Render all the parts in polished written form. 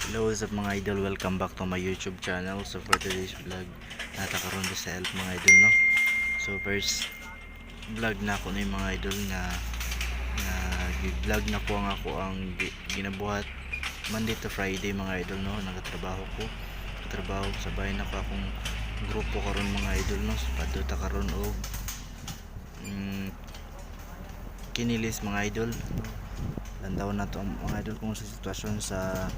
Hello, what's up, mga idol? Welcome back to my YouTube channel. So for today's vlog, naa ta karon sa Elf, mga idol, no? So first vlog na ako ni, mga idol, nga nga vlog na ko ang ako ang ginabuhat Monday to Friday, mga idol, no? Nagatrabaho ko. Trabaho sabay na ko akong grupo karon, mga idol, no? So padto ta karon og Kinilis, mga idol. Lantaw na to, mga idol, kung sa sitwasyon sa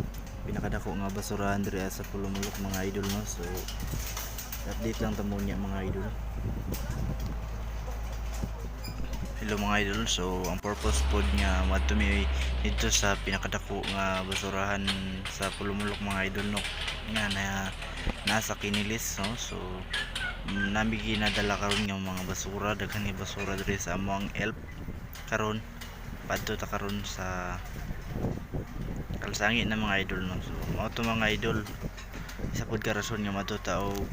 pinakadako nga basurahan diri sa Polomolok, mga idol, no? So update lang ta mo niya, mga idol. Hello, mga idol. So ang purpose pod nga madto mi dito sa pinakadako nga basurahan sa Polomolok, mga idol, no, nga na nasa Kinilis, no? So nami ginadala karon nga mga basura, daghan nga basura diri sa among Elf karon. Padto ta karon sa Kalsangi na, mga idol, no? So mao to, mga idol, isa pod ka rason nga madto ta og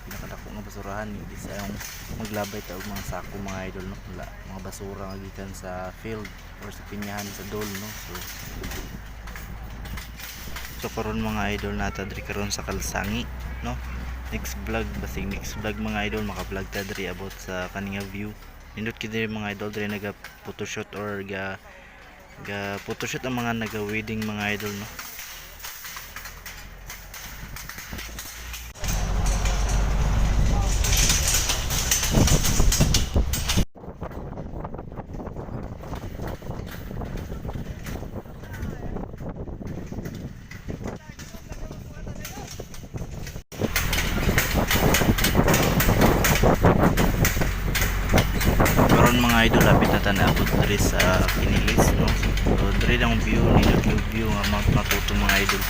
pinakadako nga basurahan isa yung maglabay ta og mga sako, mga idol, no? Wala, mga basura nga gikan sa field or sa pinyahan sa dole, no? So karon, mga idol, naa ta diri karon sa Kalsangi, no? Next vlog, basig next vlog, mga idol, maka-vlog ta diri about sa kaninga view. Nindot kid diri, mga idol. Diri naga photoshoot or ga ga photoshoot ang mga naga wedding, mga idol, no? Karon, mga idol, lapit na ta naabot diri sa Kinilis, no? So diri lang view, nindot yung view nga Mount Matuto, mga idol.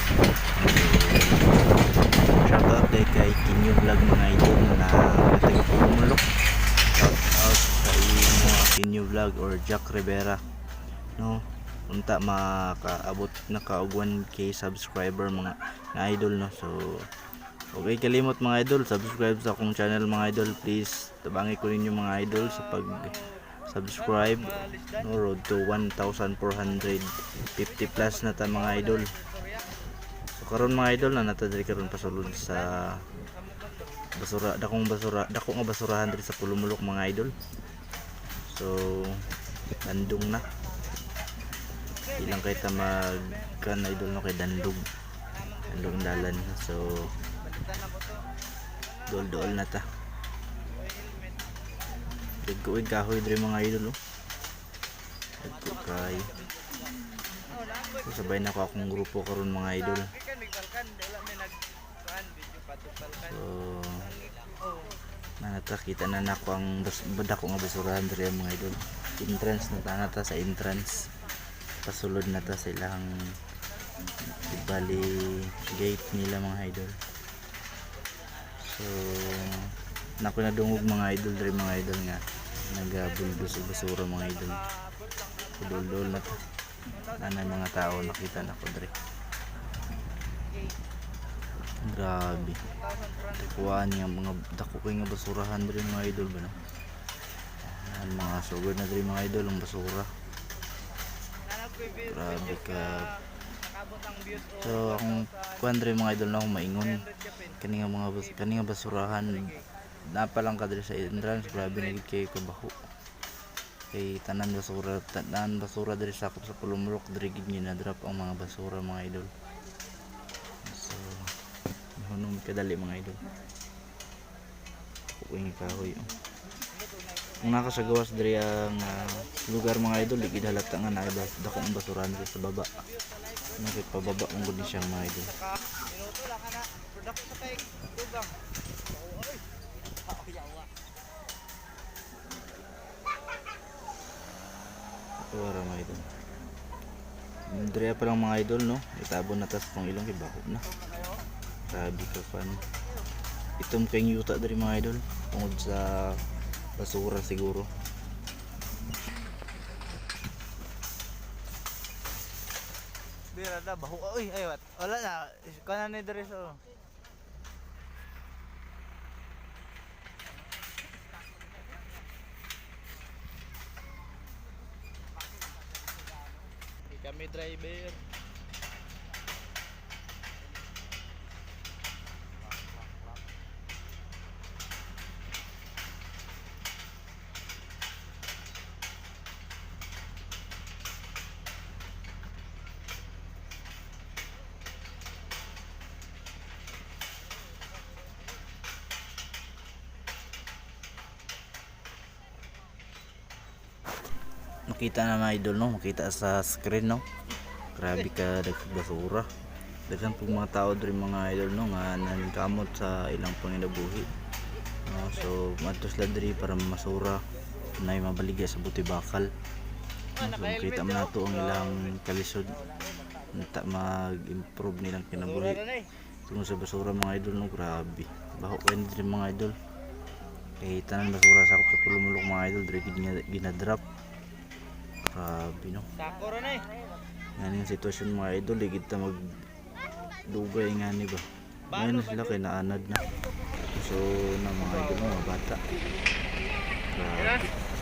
So shout out day kay Kinyo Vlog, mga idol, na taga Polomolok. Shout out sa imo, Kinyo Vlog or Jack Rivera, no? Unta makaabot na ka og 1K subscriber, mga na idol, no? So okay kalimot, mga idol, subscribe sa akong channel, mga idol, please. Tabangi ko ninyo, mga idol, sa pag subscribe, no? Road to 1450 plus na ta, mga idol. So karon, mga idol, na naa ta diri karon pasulod sa basura, dakong basura, dako nga basurahan diri sa Polomolok, mga idol. So dandong na ilang kay ta mag kan, idol, no? Kay dandog dandog dalan. So dool dool na ta. Dagko kahoy diri, mga idol, oh. Dagko kay. So, sabay na ko akong grupo karon, mga idol. So nanata kita na nako ang dako nga basurahan diri, mga idol. Entrance na ta na ta sa entrance, pasulod na ta sa ilang bali gate nila, mga idol. So nako nadungog, mga idol, diri, mga idol, nga nagabuldos og basura, mga idol. So dol na ta na mga tao, nakita na ko diri. Grabe. Dakuan nga mga dako kay nga basurahan diri, mga idol ba, no? Ang mga sugod na diri, mga idol, ang basura. Grabe ka. So akong kuan diri, mga idol, na akong maingon kani nga mga kani nga basurahan na pa lang ka diri sa entrance, grabe na gid kay kabaho. Kay tanan basura diri sakop sa Polomolok, diri gid na drop ang mga basura, mga idol. So hunong kadali, mga idol. Kuy kahoy, oh. Kung naa ka sa gawas diri ang lugar, mga idol, di gid halata nga naay dako ang basurahan diri sa baba, no? Kay pababa man gud ni siya, mga idol. Minuto lang ana. Product sa kay dugang. Oy. Yawa. Ito ra, mga idol. Diri pa lang, mga idol, no? Itabon na tas tong ilong kay bako na. Grabe ka pan. Itom kay yuta diri, mga idol, tungod sa basura siguro. Bira da baho. Oy, ay wat. Wala na. Kanan ni diri sa. Kami driver. Makita na, mga idol, no, makita sa screen, no. Grabe ka daghang basura. Daghan pong mga tao diri, mga idol, no, nga naningkamot sa ilang panginabuhi. No, so madto sila diri para masura na mabaligya sa buti bakal. No, so makita man nato ang ilang kalisod unta mag-improve nilang Basura kinabuhi. na eh. Tungod sa basura, mga idol, no, grabe. Baho kayo diri, mga idol. Kay tanan basura sakop sa Polomolok, mga idol, diri gid nga ginadrop. Grabe, no. Sako ra na eh. Nga yung sitwasyon, mga idol, di kita mag dugay nga ni ba. Ngayon na sila kay naanad na. So na, mga idol, mga bata. Grabe.